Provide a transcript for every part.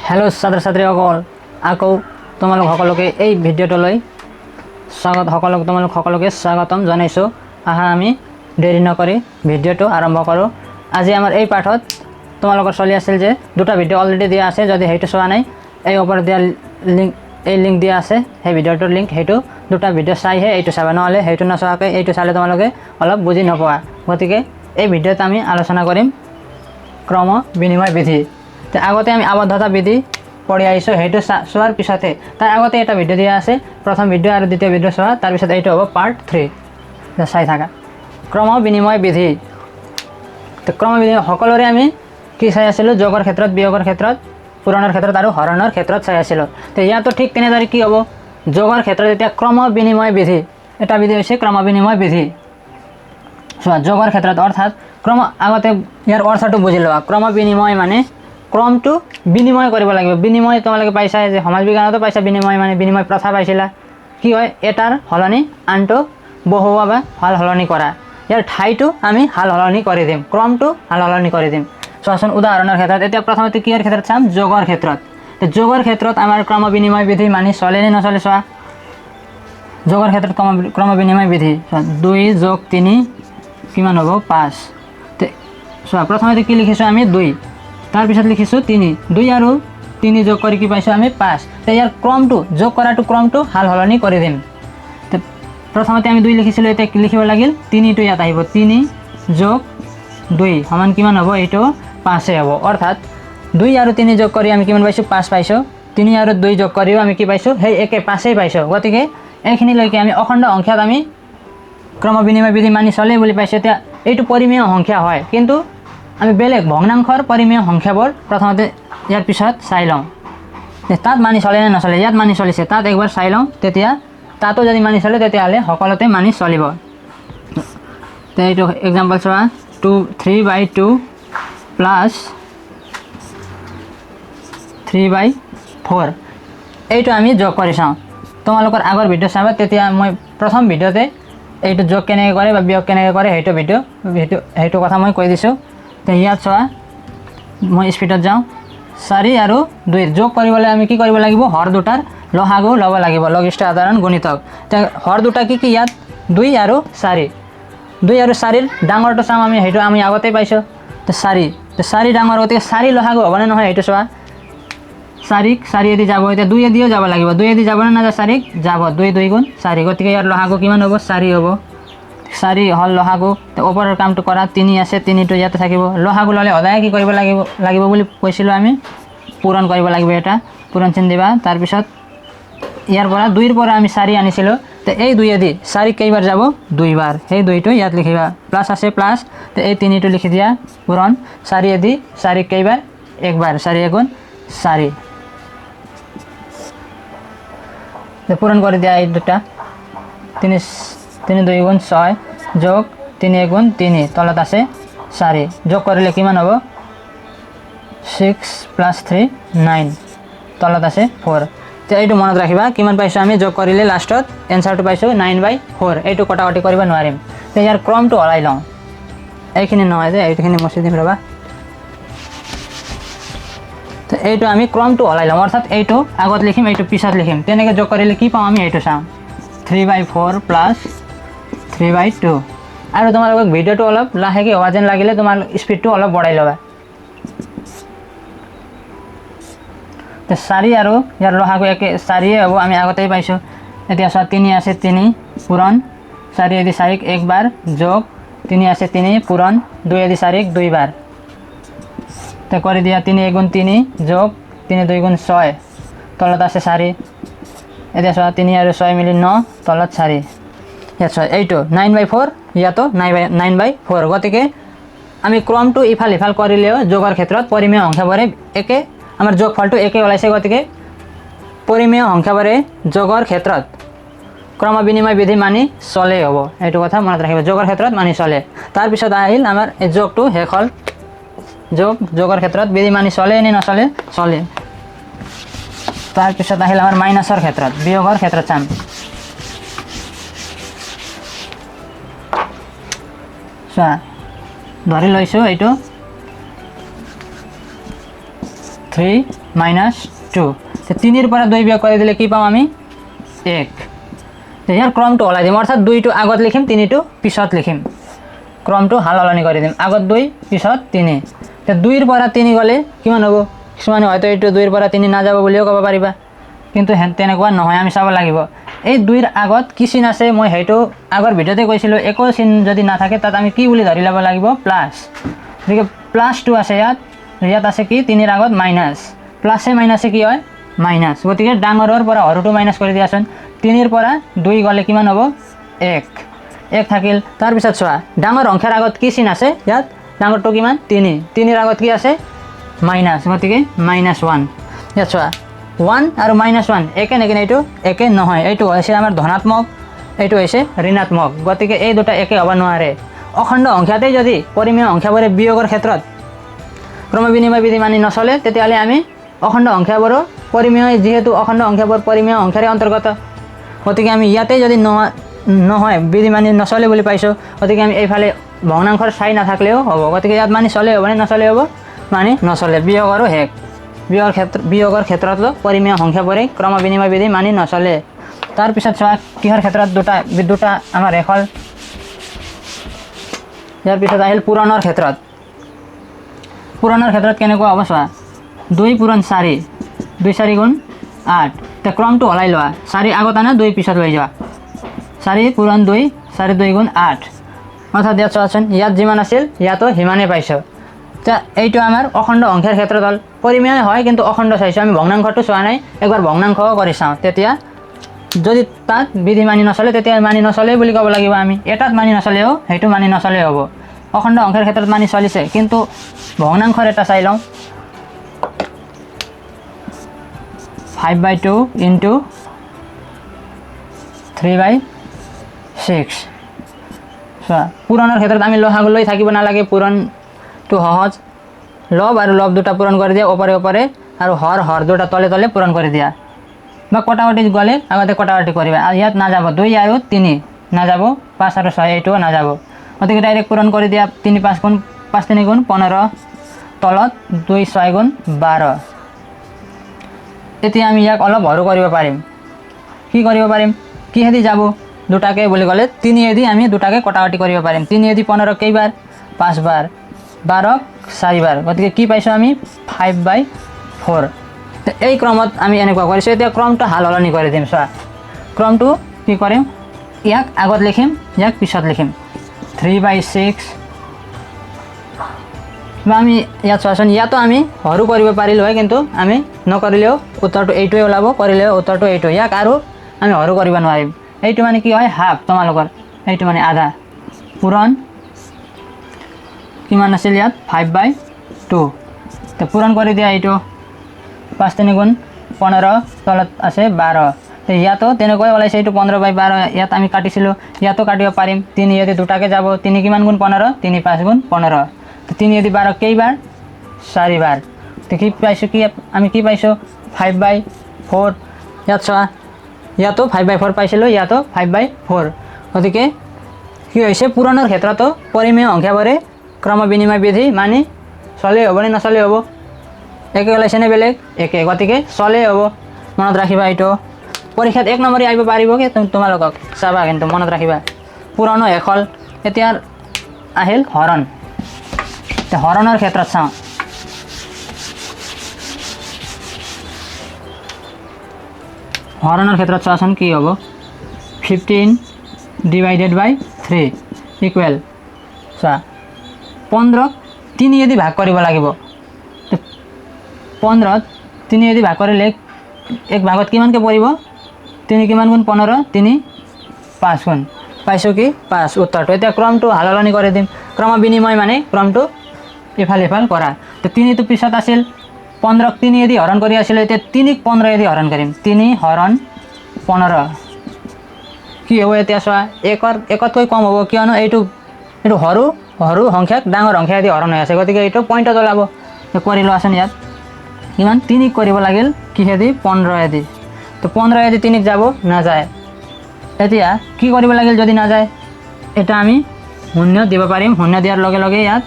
Hello' ছাত্ৰ ছাত্ৰীসকল, আকৌ তোমালোক সকলোকে এই ভিডিঅ'টোলৈ স্বাগত সকলোক তোমালোক সকলোকে স্বাগতম জনাইছোঁ। আহা আমি দেৰি নকৰি ভিডিঅ'টো আৰম্ভ কৰোঁ। আজি আমাৰ এই পাঠত তোমালোকৰ চলি আছিল যে দুটা ভিডিঅ' অলৰেডি দিয়া আছে, যদি সেইটো চোৱা নাই এই ওপৰত দিয়া লিংক, এই লিংক দিয়া আছে, সেই ভিডিঅ'টোৰ লিংক, সেইটো দুটা ভিডিঅ' চাইহে এইটো চাবা, নহ'লে সেইটো নচোৱাকৈ এইটো চালে তোমালোকে অলপ বুজি নোপোৱা। গতিকে এই ভিডিঅ'ত আমি আলোচনা কৰিম ক্ৰম বিনিময় বিধি। আগতে আমি আবদ্ধতা বিধি পঢ়ি আহিছোঁ, সেইটো চোৱাৰ পিছতে তাৰ আগতে এটা ভিডিঅ' দিয়া আছে, প্ৰথম ভিডিঅ' আৰু দ্বিতীয় ভিডিঅ' চোৱা, তাৰপিছত এইটো হ'ব পাৰ্ট 3। চাই থাকা ক্ৰম বিনিময় বিধি। ক্ৰম বিনিময় সকলোৰে আমি কি চাই আছিলোঁ, যোগৰ ক্ষেত্ৰত, বিয়োগৰ ক্ষেত্ৰত, পূৰণৰ ক্ষেত্ৰত আৰু হৰণৰ ক্ষেত্ৰত চাই আছিলোঁ। তো ইয়াতো ঠিক তেনেদৰে কি হ'ব, যোগৰ ক্ষেত্ৰত এতিয়া ক্ৰম বিনিময় বিধি, এটা বিধি হৈছে ক্ৰম বিনিময় বিধি। চোৱা যোগৰ ক্ষেত্ৰত অৰ্থাৎ ক্ৰম, আগতে ইয়াৰ অৰ্থটো বুজি লোৱা। ক্ৰম বিনিময় মানে ক্ৰমটো বিনিময় কৰিব লাগিব। বিনিময় তোমালোকে পাইছা যে সমাজ বিজ্ঞানতো পাইছা, বিনিময় মানে বিনিময় প্ৰথা পাইছিলা। কি হয়, এটাৰ সলনি আনটো বহুওৱা বা সাল সলনি কৰা, ইয়াৰ ঠাইটো আমি সাল সলনি কৰি দিম, ক্ৰমটো সাল সলনি কৰি দিম। চোৱাচোন উদাহৰণৰ ক্ষেত্ৰত এতিয়া প্ৰথমতে কিহৰ ক্ষেত্ৰত চাম, যোগৰ ক্ষেত্ৰত। যোগৰ ক্ষেত্ৰত আমাৰ ক্ৰম বিনিময় বিধি মানি চলে নে নচলে চোৱা। যোগৰ ক্ষেত্ৰত ক্ৰম বিনিময় বিধি চোৱা, 2 যোগ 3 কিমান হ'ব, 5। চোৱা প্ৰথমতে কি লিখিছোঁ আমি, 2, তাৰপিছত লিখিছোঁ 3, 2 আৰু 3 যোগ কৰি কি পাইছোঁ আমি, 5। তো ইয়াৰ ক্ৰমটো, যোগ কৰাটো ক্ৰমটো সাল সলনি কৰি দিম। তো প্ৰথমতে আমি 2 লিখিছিলোঁ, এতিয়া কি লিখিব লাগিল, 3টো ইয়াত আহিব, 3 যোগ 2 সমান কিমান হ'ব, এইটো 5 হ'ব। অৰ্থাৎ 2 আৰু 3 যোগ কৰি আমি কিমান পাইছোঁ, 5 পাইছোঁ। 3 আৰু 2 যোগ কৰিও আমি কি পাইছোঁ, সেই একে 5 পাইছোঁ। গতিকে এইখিনিলৈকে আমি অখণ্ড সংখ্যাত আমি ক্ৰম বিনিময় বিধি মানি চলে বুলি পাইছোঁ। এতিয়া এইটো পৰিমেয় সংখ্যা হয়, কিন্তু আমি বেলেগ ভগ্নাংশৰ পৰিমেয় সংখ্যাবোৰ প্ৰথমতে ইয়াৰ পিছত চাই লওঁ, তাত মানি চলে নে নচলে। ইয়াত মানি চলিছে, তাত একবাৰ চাই লওঁ, তেতিয়া তাতো যদি মানি চলে তেতিয়াহ'লে সকলোতে মানি চলিব। এইটো এক্সাম্পল চোৱা, 3/2 প্লাছ 3/4, এইটো আমি যোগ কৰি চাওঁ। তোমালোকৰ আগৰ ভিডিঅ' চাবা, তেতিয়া মই প্ৰথম ভিডিঅ'তে এইটো যোগ কেনেকৈ কৰে বা বিয়োগ কেনেকৈ কৰে সেইটো ভিডিঅ' সেইটো কথা মই কৈ দিছোঁ। তো ইয়াত চোৱা, মই স্পীডত যাওঁ। 4 আৰু 2 যোগ কৰিবলৈ আমি কি কৰিব লাগিব, হৰ দুটাৰ লসাগু ল'ব লাগিব, লঘিষ্ঠ সাধাৰণ গুণিতক। হৰ দুটা কি কি, ইয়াত 2 আৰু 4, 2 আৰু 4ৰ ডাঙৰটো চাম আমি, সেইটো আমি আগতেই পাইছোঁ। তো 4, তো 4 ডাঙৰ, গতিকে 4 লসাগু হ'বনে নহয় সেইটো চোৱা। 4ক 4 দি যাব, এতিয়া 2 দিও যাব লাগিব, 2 দি যাবনে নাযায়, 4ক যাব, 2 2 গুণ 4, গতিকে ইয়াৰ লসাগু কিমান হ'ব, 4 হ'ব। 4 হ'ল লসাগু। ওপৰৰ কামটো কৰা, 3 আছে, 3টো ইয়াতে থাকিব। লসাগু ল'লে সদায় কি কৰিব লাগিব বুলি কৈছিলোঁ আমি, পূৰণ কৰিব লাগিব, এটা পূৰণ চিন দিবা। তাৰপিছত ইয়াৰ পৰা 2ৰ পৰা আমি 4 আনিছিলোঁ, তো এই 2 দি 4 কেইবাৰ যাব, 2বাৰ, সেই 2টো ইয়াত লিখিবা, প্লাছ আছে প্লাছ, তো এই 3টো লিখি দিয়া, পূৰণ 4 দি 4 কেইবাৰ, একবাৰ, 4 এগুণ 4, পূৰণ কৰি দিয়া এই দুটা, 3 3 2 গুণ 6 যোগ 3 এগুণ 3, তলত আছে 4, যোগ কৰিলে কিমান হ'ব, 6 প্লাছ 3 9, তলত আছে 4। তো এইটো মনত ৰাখিবা, কিমান পাইছোঁ আমি যোগ কৰিলে লাষ্টত এনচাৰটো পাইছোঁ 9/4। এইটো কটাকটি কৰিব নোৱাৰিম, তো ইয়াৰ ক্ৰমটো সলাই লওঁ, এইখিনি নহয় যে এইখিনি মচি দিম ৰ'বা। তো এইটো আমি ক্ৰমটো সলাই ল'ম, অৰ্থাৎ এইটো আগত লিখিম, এইটো পিছত লিখিম। তেনেকৈ যোগ কৰিলে কি পাওঁ আমি, এইটো চাওঁ, 3/4 প্লাছ 3/2। আৰু তোমালোকক ভিডিঅ'টো অলপ লাহেকৈ হোৱা যেন লাগিলে তোমাৰ স্পীডটো অলপ বঢ়াই ল'বা। তো 4 আৰু ইয়াৰ লসাগু একে 4 হ'ব, আমি আগতেই পাইছোঁ। এতিয়া চোৱা 3 আছে, 3 পূৰণ 4 দি 4ক একবাৰ যোগ 3 আছে, 3 পূৰণ 2 দি 4ক দুইবাৰ। তো কৰি দিয়া, 3 এগুণ 3 যোগ 3 2 গুণ 6, তলত আছে 4। এতিয়া চোৱা 3 আৰু 6 মিলি 9, তলত 4। ইয়াত চোৱা এইটো 9/4, ইয়াতো 9/4। গতিকে আমি ক্ৰমটো ইফাল সিফাল কৰিলেও যোগৰ ক্ষেত্ৰত পৰিমেয় সংখ্যাবোৰে একে, আমাৰ যোগফলটো একে ওলাইছে। গতিকে পৰিমেয় সংখ্যাবোৰে যোগৰ ক্ষেত্ৰত ক্ৰম বিনিময় বিধি মানি চলে হ'ব, এইটো কথা মনত ৰাখিব, যোগৰ ক্ষেত্ৰত মানি চলে। তাৰপিছত আহিল আমাৰ এই যোগটো শেষ হ'ল। যোগৰ ক্ষেত্ৰত বিধি মানি চলে নে নচলে, চলে। তাৰপিছত আহিল আমাৰ মাইনাছৰ ক্ষেত্ৰত, বিয়োগৰ ক্ষেত্ৰত চাম। চোৱা ধৰি লৈছোঁ এইটো 3 মাইনাছ টু। তিনিৰ পৰা দুই বিয়োগ কৰি দিলে কি পাম আমি? এক। ইয়াৰ ক্ৰমটো ওলাই দিম, অৰ্থাৎ দুইটো আগত লিখিম, তিনিটো পিছত লিখিম। ক্ৰমটো সাল সলনি কৰি দিম, আগত দুই পিছত তিনি। দুইৰ পৰা তিনি গ'লে কিমান হ'ব? কিছুমানে হয়তো এইটো দুইৰ পৰা তিনি নাযাব বুলিও ক'ব পাৰিবা, কিন্তু তেনেকুৱা নহয়, আমি চাব লাগিব এই দুইৰ আগত কি চিন আছে। মই সেইটো আগৰ ভিডিঅ'তে কৈছিলোঁ, একো চিন যদি নাথাকে তাত আমি কি বুলি ধৰি ল'ব লাগিব? প্লাছ। গতিকে প্লাছ টু আছে ইয়াত, ইয়াত আছে কি? তিনিৰ আগত মাইনাছ। প্লাছে মাইনাছে কি হয়? মাইনাছ। গতিকে ডাঙৰৰ পৰা সৰুটো মাইনাছ কৰি দিয়াচোন। তিনিৰ পৰা দুই গ'লে কিমান হ'ব? এক। এক থাকিল। তাৰপিছত চোৱা ডাঙৰ সংখ্যাৰ আগত কি চিন আছে? ইয়াত ডাঙৰটো কিমান? তিনি। তিনিৰ আগত কি আছে? মাইনাছ, গতিকে মাইনাছ ওৱান। ইয়াত চোৱা ওৱান আৰু মাইনাছ ওৱান একে নেকি? এইটো একে নহয়, এইটো হৈছে আমাৰ ধনাত্মক, এইটো হৈছে ঋণাত্মক, গতিকে এই দুটা একে হ'ব নোৱাৰে। অখণ্ড সংখ্যাতেই যদি পৰিমেয় সংখ্যাবোৰে বিয়োগৰ ক্ষেত্ৰত ক্ৰমবিনিময় বিধি মানি নচলে, তেতিয়াহ'লে আমি অখণ্ড সংখ্যাবোৰো পৰিমেয়, যিহেতু অখণ্ড সংখ্যাবোৰ পৰিমেয় সংখ্যাৰে অন্তৰ্গত, গতিকে আমি ইয়াতে যদি নহয় বিধি মানি নচলে বুলি পাইছোঁ, গতিকে আমি এইফালে ভগ্নাংশৰ চাই নাথাকিলেও হ'ব। গতিকে ইয়াত মানি চলে হ'বনে নচলে হ'ব? মানি নচলে। বিয়োগৰো শেষ। বিয়োগৰ ক্ষেত্ৰতো পৰিমেয় সংখ্যাবোৰে ক্ৰমবিনিময় বিধি মানি নচলে। তাৰপিছত চোৱা কিহৰ ক্ষেত্ৰত দুটা আমাৰ শেষ হ'ল। ইয়াৰ পিছত আহিল পূৰণৰ ক্ষেত্ৰত। পূৰণৰ ক্ষেত্ৰত কেনেকুৱা হ'ব চোৱা, দুই পূৰণ চাৰি, দুই চাৰি গুণ আঠ। এতিয়া ক্ৰমটো সলাই লোৱা, চাৰি আগত আনা, দুই পিছত লৈ যোৱা। চাৰি পূৰণ দুই, চাৰি দুই গুণ আঠ। অৰ্থাৎ ইয়াত চোৱাচোন, ইয়াত যিমান আছিল ইয়াতো সিমানেই পাইছোঁ। এতিয়া এইটো আমাৰ অখণ্ড সংখ্যাৰ ক্ষেত্ৰত হ'ল। পৰিমেয় হয় কিন্তু অখণ্ড চাইছোঁ আমি, ভগ্নাংশটো চোৱা নাই। একবাৰ ভগ্নাংশ কৰি চাওঁ, তেতিয়া যদি তাত বিধি মানি নচলে তেতিয়া মানি নচলে বুলি ক'ব লাগিব আমি। এটাত মানি নচলেও সেইটো মানি নচলে হ'ব। অখণ্ড সংখ্যাৰ ক্ষেত্ৰত মানি চলিছে, কিন্তু ভগ্নাংশৰ এটা চাই লওঁ। 5/2 ইনটু 3/6। চোৱা পূৰণৰ ক্ষেত্ৰত আমি লসাগু লৈ থাকিব নালাগে, পূৰণটো সহজ। লব আৰু লব দুটা পূৰণ কৰি দিয়া ওপৰে ওপৰে, আৰু হৰ হৰ দুটা তলে তলে পূৰণ কৰি দিয়া। বা কটাকটি গ'লে আগতে কটাকটি কৰিবা। আৰু ইয়াত নাযাব, দুই আৰু তিনি নাযাব, পাঁচ আৰু ছয় এইটোও নাযাব, গতিকে ডাইৰেক্ট পূৰণ কৰি দিয়া। তিনি পাঁচ গুণ পাঁচ তিনি গুণ 15, তলত দুই ছয় গুণ 12। এতিয়া আমি ইয়াক অলপ সৰু কৰিব পাৰিম। কি কৰিব পাৰিম? কিহেদি যাব দুটাকে বুলি ক'লে তিনিয়েদি আমি দুটাকে কটাকটি কৰিব পাৰিম। তিনিয়েদি 15 কেইবাৰ? পাঁচবাৰ। 12 চাৰিবাৰ। গতিকে কি পাইছোঁ আমি? 5/4। এই ক্ৰমত আমি এনেকুৱা কৰিছোঁ। এতিয়া ক্ৰমটো সাল সলনি কৰি দিম। চোৱা ক্ৰমটো কি কৰিম, ইয়াক আগত লিখিম, ইয়াক পিছত লিখিম। 3/6 বা আমি ইয়াত চোৱাচোন, ইয়াতো আমি সৰু কৰিব পাৰিলোঁ হয়, কিন্তু আমি নকৰিলেও উত্তৰটো এইটোৱে ওলাব, কৰিলেও উত্তৰটো এইটো। ইয়াক আৰু আমি সৰু কৰিব নোৱাৰিম। এইটো মানে কি হয়? হাফ তোমালোকৰ, এইটো মানে আধা। পূৰণ কিমান আছিল ইয়াত? 5/2। তো পূৰণ কৰি দিয়া এইটো, পাঁচ তিনি গুণ 15, তলত আছে 12। তো ইয়াতো তেনেকুৱাই ওলাইছে, এইটো 15/12। ইয়াত আমি কাটিছিলোঁ, ইয়াতো কাটিব পাৰিম। তিনিয়েদি দুটাকে যাব, তিনি কিমান গুণ 15? তিনি পাঁচ গুণ 15। তো তিনিয়েদি 12 কেইবাৰ? চাৰিবাৰ। তো কি পাইছোঁ? কি আমি কি পাইছোঁ? 5/4। ইয়াত চোৱা, ইয়াতো 5/4 পাইছিলোঁ, ইয়াতো 5/4। গতিকে কি হৈছে? পূৰণৰ ক্ষেত্ৰতো পৰিমেয় সংখ্যাবোৰে ক্ৰমবিনিময় বিধি মানি চলে হ'বনে নচলে হ'ব? একে ওলাইছেনে বেলেগ? একে, গতিকে চলে হ'ব। মনত ৰাখিবা এইটো। পৰীক্ষাত 1 নম্বৰী আহিব পাৰিব কি তোমালোকক, চাবা কিন্তু মনত ৰাখিবা। পূৰণো শেষ হ'ল। এতিয়া আহিল হৰণ। হৰণৰ ক্ষেত্ৰত চাওঁ, হৰণৰ ক্ষেত্ৰত চোৱাচোন কি হ'ব? 15 ডিভাইডেড বাই 3 ইকুৱেল। চোৱা 15 তিনিয়েদি ভাগ কৰিব লাগিব। 15 তিনিয়েদি ভাগ কৰিলে এক ভাগত কিমানকৈ পৰিব? তিনি কিমান গুণ 15? তিনি পাঁচ গুণ। পাইছোঁ কি? 5 উত্তৰটো। এতিয়া ক্ৰমটো সাল সলনি কৰি দিম। ক্ৰম বিনিময় মানে ক্ৰমটো ইফাল সিফাল কৰা। তো তিনিটো পিছত আছিল, 15 তিনিয়েদি হৰণ কৰি আছিলোঁ, এতিয়া তিনিক 15 হৰণ কৰিম। তিনি হৰণ 15 কি হ'ব এতিয়া চোৱা, একতকৈ কম হ'ব, কিয়নো এইটো সৰু সৰু সংখ্যাক ডাঙৰ সংখ্যাদি হৰণ হৈ আছে, গতিকে এইটো পইণ্টত ওলাব। কৰি লোৱাচোন ইয়াত কিমান? তিনিক কৰিব লাগিল কিহেদি? 15 এদি। তো 15 এদি তিনিক যাব নাযায়। এতিয়া কি কৰিব লাগিল যদি নাযায়? এটা আমি শূন্য দিব পাৰিম। শূন্য দিয়াৰ লগে লগে ইয়াত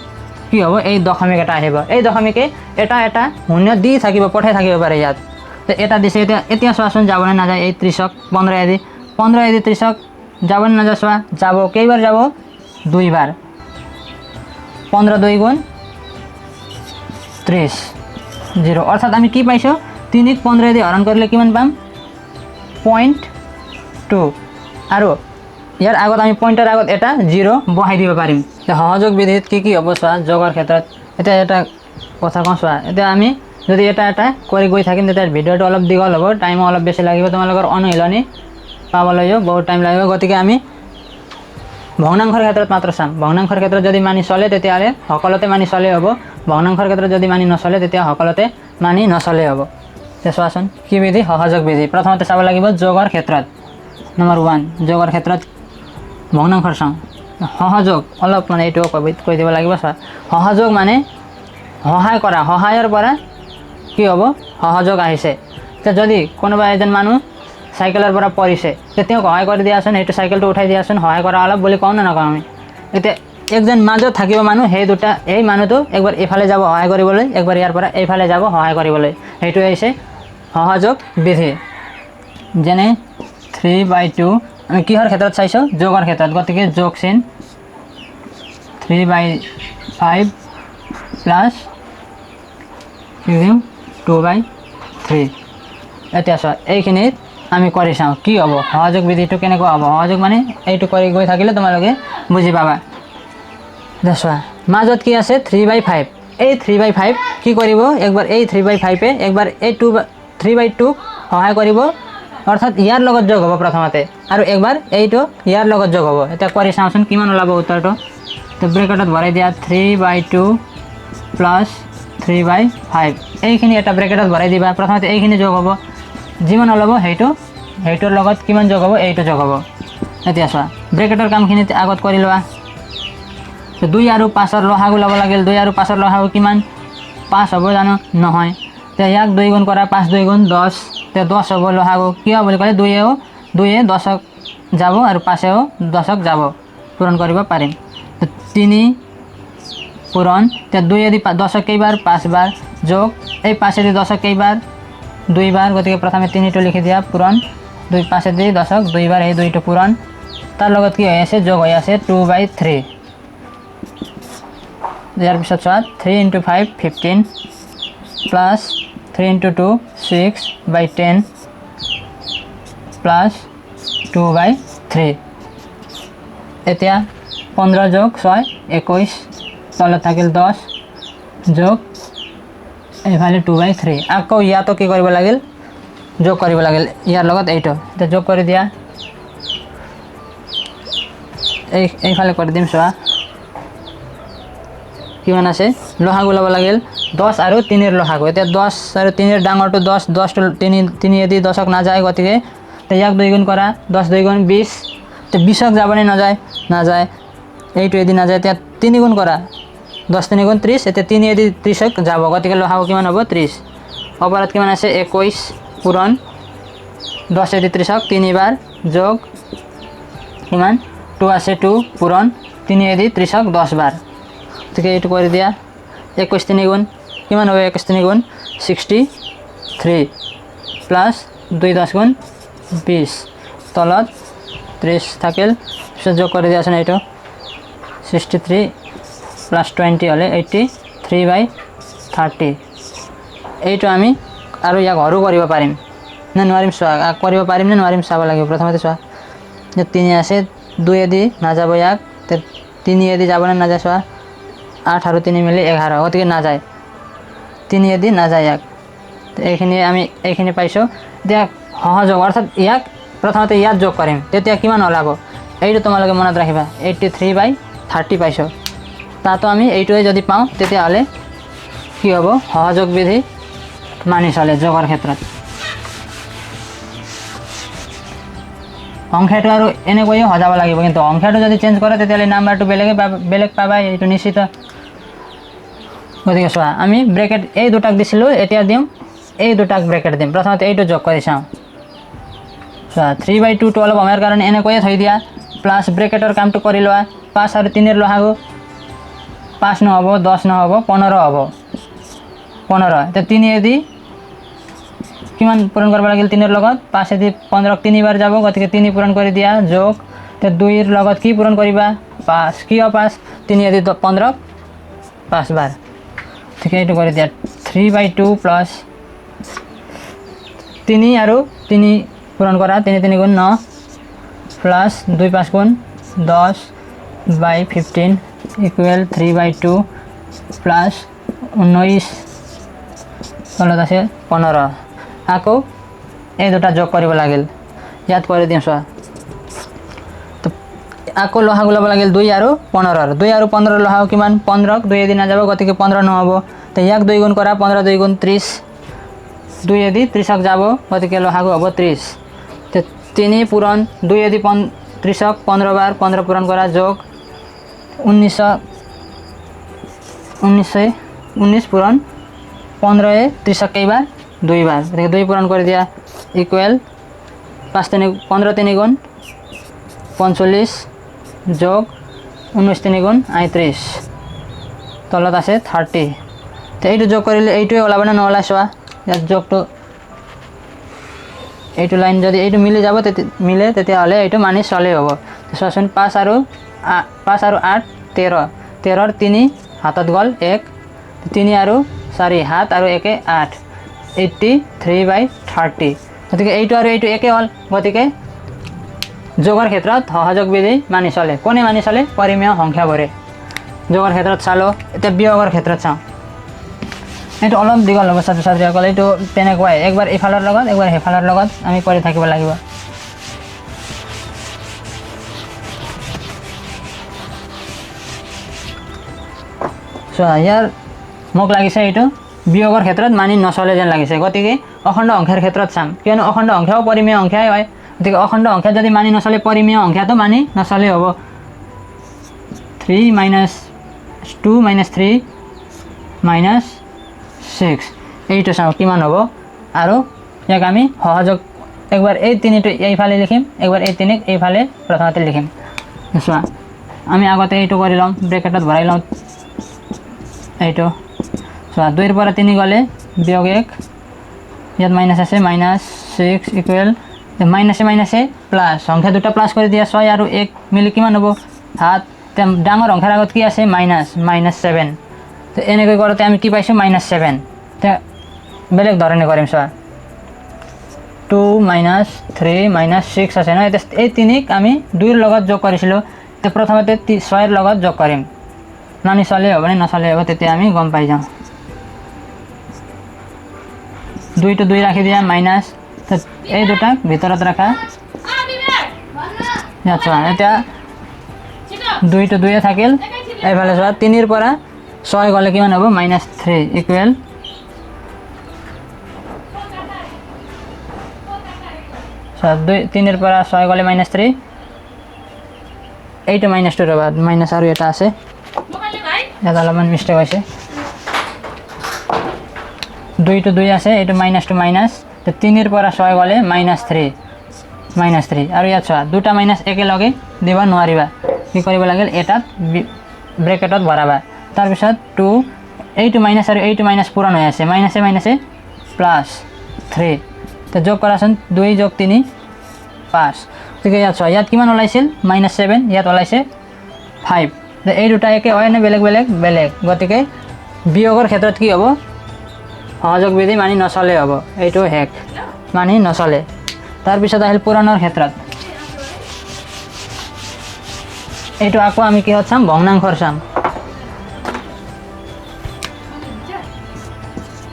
কি হ'ব, এই দশমিক এটা আহিব। এই দশমিকে এটা এটা শূন্য দি থাকিব, পঠাই থাকিব পাৰে ইয়াত। এটা দিছে, এতিয়া এতিয়া চোৱাচোন যাবনে নাযায়। এই 30ক 15 এদি, 15 এদি 30ক যাবনে নাযায় চোৱা, যাব। কেইবাৰ যাব? দুইবাৰ। 15 দুই গুণ 30, জিৰ'। অৰ্থাৎ আমি কি পাইছোঁ? 3ক 15 এদি হৰণ কৰিলে কিমান পাম? 0.2। আৰু ইয়াৰ আগত আমি পইণ্টৰ আগত এটা জিৰ' বহাই দিব পাৰিম। সহযোগ বিধিত কি কি হ'ব চোৱা যোগৰ ক্ষেত্ৰত। এতিয়া এটা কথা কওঁ চোৱা, এতিয়া আমি যদি এটা এটা কৰি গৈ থাকিম তেতিয়া ভিডিঅ'টো অলপ দীঘল হ'ব, টাইমো অলপ বেছি লাগিব, তোমালোকৰ অনুশীলনী পাবলৈও বহুত টাইম লাগিব। গতিকে আমি ভগ্নাংশৰ ক্ষেত্ৰত মাত্ৰ চাম। ভগ্নাংশৰ ক্ষেত্ৰত যদি মানি চলে তেতিয়াহ'লে সকলোতে মানি চলে হ'ব, ভগ্নাংশৰ ক্ষেত্ৰত যদি মানি নচলে তেতিয়া সকলোতে মানি নচলে হ'ব। এতিয়া চোৱাচোন কি বিধি? সহযোগ বিধি। প্ৰথমতে চাব লাগিব যোগৰ ক্ষেত্ৰত। নম্বৰ 1, যোগৰ ক্ষেত্ৰত ভগ্নাংশৰ চাওঁ। সহযোগ অলপ মানে এইটো কৈ দিব লাগিব। চোৱা, সহযোগ মানে সহায় কৰা, সহায়ৰ পৰা কি হ'ব? সহযোগ আহিছে। এতিয়া যদি কোনোবা এজন মানুহ চাইকেলৰ পৰা পৰিছে, তেতিয়া তেওঁক সহায় কৰি দিয়াচোন, সেইটো চাইকেলটো উঠাই দিয়াচোন, সহায় কৰা অলপ বুলি কওঁ নে নকওঁ আমি? এতিয়া একজন মাজত থাকিব মানুহ, সেই দুটা এই মানুহটো একবাৰ এইফালে যাব সহায় কৰিবলৈ, একবাৰ ইয়াৰ পৰা এইফালে যাব সহায় কৰিবলৈ। সেইটোৱে হৈছে সহযোগ বিধি। যেনে 3/2, আমি কিহৰ ক্ষেত্ৰত চাইছোঁ? যোগৰ ক্ষেত্ৰত, গতিকে যোগ চিন। 3/5 প্লাছ কি দিম? 2/3। এতিয়া চোৱা, এইখিনিত আমি কৰি চাওঁ কি হ'ব, সহযোগ বিধিটো কেনেকুৱা হ'ব। সহযোগ মানে এইটো কৰি গৈ থাকিলে তোমালোকে বুজি পাবা। এতিয়া চোৱা, মাজত কি আছে? 3/5। এই 3/5 কি কৰিব? একবাৰ এই 3/5-এ একবাৰ এই টু 3/2ক সহায় কৰিব, অৰ্থাৎ ইয়াৰ লগত যোগ হ'ব প্ৰথমতে, আৰু একবাৰ এইটো ইয়াৰ লগত যোগ হ'ব। এতিয়া কৰি চাওঁচোন কিমান ওলাব উত্তৰটো। তো ব্ৰেকেটত ভৰাই দিয়া 3/2 প্লাছ 3/5, এইখিনি এটা ব্ৰেকেটত ভৰাই দিবা। প্ৰথমতে এইখিনি যোগ হ'ব, যিমান ওলাব সেইটো সেইটোৰ লগত কিমান যোগ হ'ব? এইটো যোগ হ'ব। এতিয়া চোৱা, ব্ৰেকেটৰ কামখিনি আগত কৰি লোৱা। 2 আৰু 5ৰ লসাগু ল'ব লাগিল। 2 আৰু 5ৰ লসাগু কিমান? 5 হ'ব জানো? নহয়। এতিয়া ইয়াক 2 গুণ কৰা, 5 2 গুণ 10, এতিয়া 10 হ'ব লসাগু। কিয় বুলি ক'লে 2য়ে 10ক যাব আৰু 5-এও 10ক যাব, পূৰণ কৰিব পাৰিম। 3 পূৰণ, এতিয়া 2-এদি 10ক কেইবাৰ? 5বাৰ। যোগ এই 5-এদি 10ক কেইবাৰ? 2বাৰ। গতিকে প্ৰথমে 3টো লিখি দিয়া, পূৰণ 2, 5-এদি 10ক 2বাৰ, এই 2টো পূৰণ। তাৰ লগত কি হৈ আছে? যোগ হৈ আছে 2/3। ইয়াৰ পিছত চোৱা, 3 into 5 15 plus 3 into 2 6/10 plus 2/3। এতিয়া 15 যোগ 6 21, তলত থাকিল 10, যোগ এইফালে 2/3। আকৌ ইয়াতো কি কৰিব লাগিল? যোগ কৰিব লাগিল ইয়াৰ লগত এইটো। এতিয়া যোগ কৰি দিয়া, এইফালে কৰি দিম। চোৱা কিমান আছে, লসাগু ল'ব লাগিল 10 আৰু 3ৰ লসাগু। এতিয়া 10 আৰু 3ৰ ডাঙৰটো 10, 10টো 3-এদি 10ক নাযায়, গতিকে ইয়াক 2 গুণ কৰা, 10 2 গুণ 20। এতিয়া 20ক যাবনে নাযায়? নাযায়, এইটো এদি নাযায়। এতিয়া 3 গুণ কৰা, 10 3 গুণ 30, এতিয়া 3-এদি 30ক যাব, গতিকে লসাগু কিমান হ'ব? 30। ওপৰত কিমান আছে? 21 পূৰণ 10-এদি 30ক 3বাৰ, যোগ কিমান? 2 আছে, 2 পূৰণ 3-এদি 30ক 10বাৰ। গতিকে এইটো কৰি দিয়া, 21 3 গুণ কিমান হ'ব? 21 3 গুণ 63 প্লাছ 2 10 গুণ 20, তলত 30 থাকিল। পিছত যোগ কৰি দিয়াচোন এইটো, 63 প্লাছ 20 হ'লে 83/30। এইটো আমি আৰু ইয়াক সৰু কৰিব পাৰিম নে নোৱাৰিম চোৱা, কৰিব পাৰিম নে নোৱাৰিম চাব লাগিব। প্ৰথমতে চোৱা, 3 আছে, 2-এদি নাযাব ইয়াক, 3-এদি যাবনে নাযায় চোৱা, 8 আৰু 3 মিলি 11, গতিকে নাযায়, 3-এদি নাযায় ইয়াক। এইখিনি আমি এইখিনি পাইছোঁ। এতিয়া সহযোগ, অৰ্থাৎ ইয়াক প্ৰথমতে ইয়াত যোগ কৰিম, তেতিয়া কিমান ওলাব এইটো তোমালোকে মনত ৰাখিবা। 83/30 পাইছোঁ। তাতো আমি এইটোৱে যদি পাওঁ তেতিয়াহ'লে কি হ'ব? সহযোগ বিধি মানি চলে যোগৰ ক্ষেত্ৰত। সংখ্যাটো আৰু এনেকৈয়ে সজাব লাগিব, কিন্তু সংখ্যাটো যদি চেঞ্জ কৰে তেতিয়াহ'লে নাম্বাৰটো বেলেগ পাবা, এইটো নিশ্চিত। গতিকে চোৱা, আমি ব্ৰেকেট এই দুটাক দিছিলোঁ, এতিয়া দিম এই দুটাক ব্ৰেকেট দিম। প্ৰথমতে এইটো যোগ কৰি চাওঁ। চোৱা, 3/2টো অলপ সময়ৰ কাৰণে এনেকৈয়ে থৈ দিয়া, প্লাছ ব্ৰেকেটৰ কামটো কৰি লোৱা। 5 আৰু 3ৰ লসাগু পাঁচ নহ'ব, দহ নহ'ব, 15 হ'ব, 15। এতিয়া তিনিয়েদি কিমান পূৰণ কৰিব লাগিল? তিনিৰ লগত পাঁচেদি 15ক তিনিবাৰ যাব, গতিকে তিনি পূৰণ কৰি দিয়া যোগ। এতিয়া দুইৰ লগত কি পূৰণ কৰিবা? পাঁচ। কিয় পাঁচ? তিনিয়েদি 15ক পাঁচবাৰ। ঠিক, এইটো কৰি দিয়া 3/2 প্লাছ তিনি আৰু তিনি পূৰণ কৰা, তিনি তিনি গুণ ন প্লাছ দুই পাঁচ গুণ দহ বাই 15 ইকুৱেল 3/2 প্লাছ 19, তলত আছে 15। আকৌ এই দুটা যোগ কৰিব লাগিল, ইয়াত কৰি দিম চোৱা। তো আকৌ লসাগু ল'ব লাগিল দুই আৰু 15ৰ। দুই আৰু 15ৰ লসাগু কিমান? 15ক দুইয়েদি নাযাব, গতিকে 15 নহ'ব। তো ইয়াক দুই গুণ কৰা, 15 দুই গুণ 30, দুইয়েদি 30ক যাব, গতিকে লসাগু হ'ব 30। তো তিনি পূৰণ দুইয়েদি 30ক 15 বাৰ, 15 পূৰণ কৰা যোগ 19 পূৰণ 15 30ক কেইবাৰ? দুইবাৰ, গতিকে দুই পূৰণ কৰি দিয়া ইকুৱেল পাঁচ তিনি 15 তিনি গুণ 45 যোগ 19 তিনি গুণ 38, তলত আছে 30। তো এইটো যোগ কৰিলে এইটোৱে ওলাব নে নোলায় চোৱা। ইয়াত যোগটো এইটো লাইন যদি এইটো মিলি যাব, মিলে তেতিয়াহ'লে এইটো মানি চলেই হ'ব। চোৱাচোন, পাঁচ আৰু আঠ তেৰ, তেৰৰ তিনি হাতত গ'ল এক, তিনি আৰু চাৰি সাত আৰু একে আঠ, 83/30। গতিকে এইটো আৰু এইটো একে হ'ল। গতিকে যোগৰ ক্ষেত্ৰত সহযোগ বিধি মানি চলে। কোনে মানি চলে? পৰিমেয় সংখ্যাবোৰে। যোগৰ ক্ষেত্ৰত চালোঁ, এতিয়া বিয়োগৰ ক্ষেত্ৰত চাওঁ। এইটো অলপ দীঘল হ'ব ছাত্ৰ ছাত্ৰীসকল, এইটো তেনেকুৱাই, একবাৰ ইফালৰ লগত একবাৰ সেইফালৰ লগত আমি কৰি থাকিব লাগিব। চোৱা, ইয়াৰ মোক লাগিছে এইটো বিয়োগৰ ক্ষেত্ৰত মানি নচলে যেন লাগিছে, গতিকে অখণ্ড সংখ্যাৰ ক্ষেত্ৰত চাম, কিয়নো অখণ্ড সংখ্যাও পৰিমেয় সংখ্যাই হয়। গতিকে অখণ্ড সংখ্যা যদি মানি নচলে, পৰিমেয় সংখ্যাটো মানি নচলে হ'ব। 3 মাইনাছ 2 মাইনাছ 3 মাইনাছ 6, এইটো চাওঁ কিমান হ'ব। আৰু ইয়াক আমি সহযোগ একবাৰ এই তিনিটো এইফালে লিখিম, একবাৰ এই তিনিক এইফালে প্ৰথমতে লিখিম। চোৱা, আমি আগতে এইটো কৰি লওঁ, ব্ৰেকেটত ভৰাই লওঁ এইটো। চোৱা, দুইৰ পৰা তিনি গ'লে বিয়োগ এক, ইয়াত মাইনাছ আছে, মাইনাছ 6 ইকুৱেল মাইনাছে মাইনাছে প্লাছ, সংখ্যা দুটা প্লাছ কৰি দিয়া, ছয় আৰু এক মিলি কিমান হ'ব? সাত। এতিয়া ডাঙৰ সংখ্যাৰ আগত কি আছে? Minus, minus 7। তো এনেকৈ কৰোঁতে আমি কি পাইছোঁ? মাইনাছ 7। এতিয়া বেলেগ ধৰণে কৰিম চোৱা, 2 মাইনাছ 3 মাইনাছ 6 আছে ন, এতিয়া এই তিনিক আমি দুইৰ লগত যোগ কৰিছিলোঁ, এতিয়া প্ৰথমতে ছয়ৰ লগত যোগ কৰিম, মানি চলে হ'ব নে নচলে হ'ব তেতিয়া আমি গম পাই যাওঁ। দুইটো দুই ৰাখি দিয়া, মাইনাছ এই দুটাক ভিতৰত ৰাখা। ইয়াত চোৱা, এতিয়া দুইটো দুয়ে থাকিল, এইফালে চোৱা তিনিৰ পৰা ছয় গ'লে কিমান হ'ব? মাইনাছ 3 ইকুৱেল দুই তিনিৰ পৰা ছয় গ'লে মাইনাছ 3, এইটো মাইনাছটো ৰ'বা, মাইনাছ আৰু এটা আছে, ইয়াত অলপমান মিষ্টেক হৈছে। দুইটো দুই আছে, এইটো মাইনাছটো মাইনাছ, তিনিৰ পৰা ছয় গ'লে মাইনাছ 3, মাইনাছ 3। আৰু ইয়াত চোৱা, দুটা মাইনাছ একেলগে দিব নোৱাৰিবা, কি কৰিব লাগিল? এটাত ব্ৰেকেটত ভৰাবা, তাৰপিছত 2, এইটো মাইনাছ আৰু এইটো মাইনাছ পূৰণ হৈ আছে, মাইনাছে মাইনাছে প্লাছ 3। তো যোগ কৰাচোন, দুই যোগ তিনি পাঁচ। গতিকে ইয়াত চোৱা, ইয়াত কিমান ওলাইছিল? মাইনাছ 7, ইয়াত ওলাইছে 5। এই দুটা একে হয় নে বেলেগ বেলেগ? বেলেগ। গতিকে বিয়োগৰ ক্ষেত্ৰত কি হ'ব? সহযোগ বিধি মানি নচলে হ'ব, এইটো শেষ, মানি নচলে। তাৰপিছত আহিল পূৰণৰ ক্ষেত্ৰত, এইটো আকৌ আমি কিহত চাম? ভগ্নাংশৰ চাম।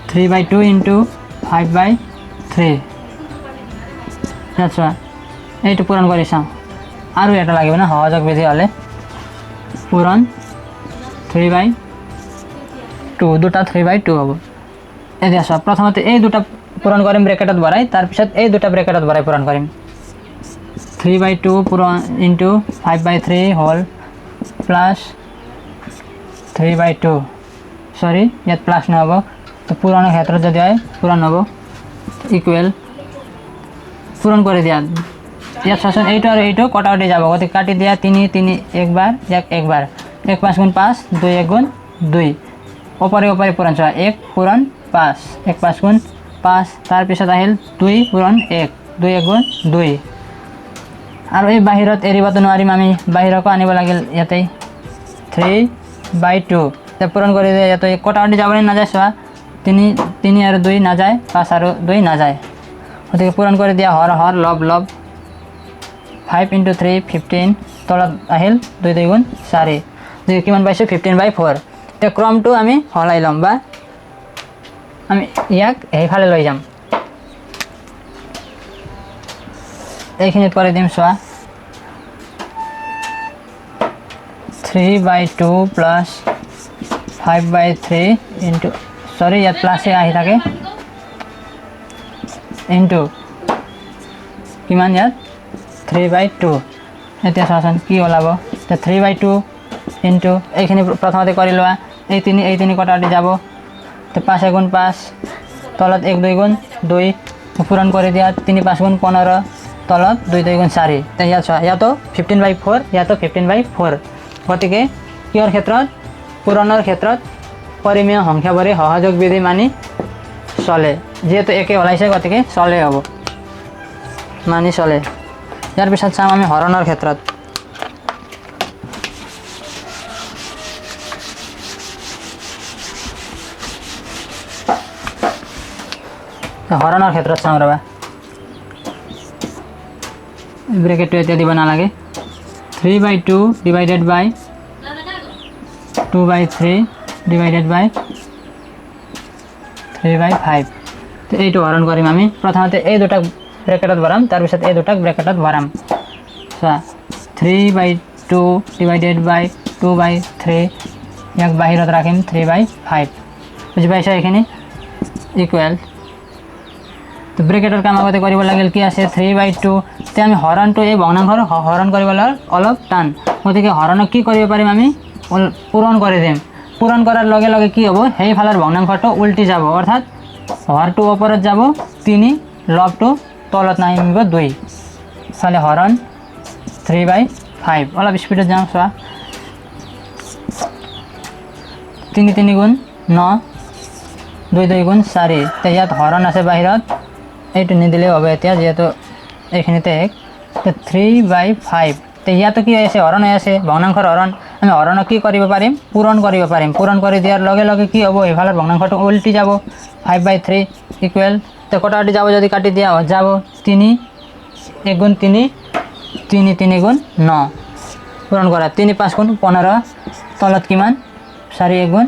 3/2 ইনটু 5/3। ইয়াত চোৱা, এইটো পূৰণ কৰি চাওঁ, আৰু এটা লাগিব না সহযোগ বিধি হ'লে, পূৰণ 3/2, দুটা 3/2 হ'ব। এতিয়া চোৱা, প্ৰথমতে এই দুটা পূৰণ কৰিম ব্ৰেকেটত ভৰাই, তাৰপিছত এই দুটা ব্ৰেকেটত ভৰাই পূৰণ কৰিম। 3/2 পূৰণ ইনটু 5/3 হ'ল প্লাছ 3/2, চৰি ইয়াত প্লাছ নহ'ব, তো পূৰণৰ ক্ষেত্ৰত যদি হয় পূৰণ হ'ব, ইকুৱেল পূৰণ কৰি দিয়া। ইয়াত চোৱাচোন, এইটো আৰু এইটো কটাকটি যাব, গতিকে কাটি দিয়া, তিনি তিনি একবাৰ, ইয়াক একবাৰ, এক পাঁচ গুণ পাঁচ, দুই এক গুণ দুই। ওপৰে ওপৰে পূৰণ চোৱা, এক পূৰণ পাঁচ, এক পাঁচ গুণ পাঁচ, তাৰপিছত আহিল দুই পূৰণ এক, দুই এক গুণ দুই। আৰু এই বাহিৰত এৰিবতো নোৱাৰিম আমি, বাহিৰকো আনিব লাগিল ইয়াতেই 3/2। এতিয়া পূৰণ কৰি দিয়ে ইয়াতে কটাকটি যাবনে নাযায় চোৱা, তিনি তিনি আৰু দুই নাযায়, পাঁচ আৰু দুই নাযায়, গতিকে পূৰণ কৰি দিয়া হৰ হৰ লব লব 5 × 3 15, তলত আহিল দুই দুই গুণ চাৰি, গতিকে কিমান পাইছোঁ 15/4। এতিয়া ক্ৰমটো আমি সলাই ল'ম বা আমি ইয়াক সেইফালে লৈ যাম, এইখিনিত কৰি দিম চোৱা 3/2 প্লাছ 5/3 ইনটু, চৰি ইয়াত প্লাছে আহি থাকে, ইনটু কিমান ইয়াত 3/2। এতিয়া চোৱাচোন কি ওলাব, এতিয়া 3/2 ইনটু এইখিনি প্ৰথমতে কৰি লোৱা, এই তিনি এই তিনি কটাকটি যাব, তো পাঁচ এগুণ পাঁচ, তলত এক দুই গুণ দুই, পূৰণ কৰি দিয়া তিনি পাঁচ গুণ 15, তলত দুই দুই গুণ চাৰি। এতিয়া ইয়াত চোৱা, ইয়াতো 15/4, ইয়াতো 15/4। গতিকে কিহৰ ক্ষেত্ৰত, পূৰণৰ ক্ষেত্ৰত পৰিমেয় সংখ্যাবোৰে সহযোগ বিধি মানি চলে, যিহেতু একে ওলাইছে গতিকে চলে হ'ব, মানি চলে। ইয়াৰ পিছত চাম আমি হৰণৰ ক্ষেত্ৰত। হৰণৰ ক্ষেত্ৰত চাওঁ ৰ'বা, ব্ৰেকেটটো এতিয়া দিব নালাগে। 3/2 ডিভাইডেড বাই 2/3 ডিভাইডেড বাই 3/5। তো এইটো হৰণ কৰিম আমি, প্ৰথমতে এই দুটাক ব্ৰেকেটত ভৰাম, তাৰপিছত এই দুটাক ব্ৰেকেটত ভৰাম। চোৱা 3/2 ডিভাইডেড বাই 2/3, ইয়াক বাহিৰত ৰাখিম 3/5। বুজি পাইছা এইখিনি ইকুৱেল। তো ব্ৰেকেটৰ কাম আগতে কৰিব লাগিল, কি আছে 3/2। এতিয়া আমি হৰণটো এই ভগ্নাংশৰ হৰণ কৰিবলৈ অলপ টান, গতিকে হৰণক কি কৰিব পাৰিম আমি, পূৰণ কৰি দিম। পূৰণ কৰাৰ লগে লগে কি হ'ব, সেইফালৰ ভগ্নাংশটো উল্টি যাব, অৰ্থাৎ হৰটো ওপৰত যাব 3, লবটো তলত নামিব 2। চালে হৰণ 3/5। অলপ স্পীডত যাওঁ চোৱা, তিনি তিনি গুণ ন, দুই দুই গুণ চাৰি। এতিয়া ইয়াত হৰণ আছে বাহিৰত, এইটো নিদিলেও হ'ব এতিয়া যিহেতু এইখিনিতে এক। 3/5। তো ইয়াতো কি হৈ আছে, হৰণ হৈ আছে, ভগ্নাংশৰ হৰণ। আমি হৰণক কি কৰিব পাৰিম, পূৰণ কৰিব পাৰিম। পূৰণ কৰি দিয়াৰ লগে লগে কি হ'ব, এইফালৰ ভগ্নাংশটো উল্টি যাব 5/3 ইকুৱেল। তো কটাকটি যাব, যদি কাটি দিয়া যাব তিনি এক গুণ তিনি, তিনি তিনি গুণ ন, পূৰণ কৰা তিনি পাঁচ গুণ 15, তলত কিমান চাৰি এক গুণ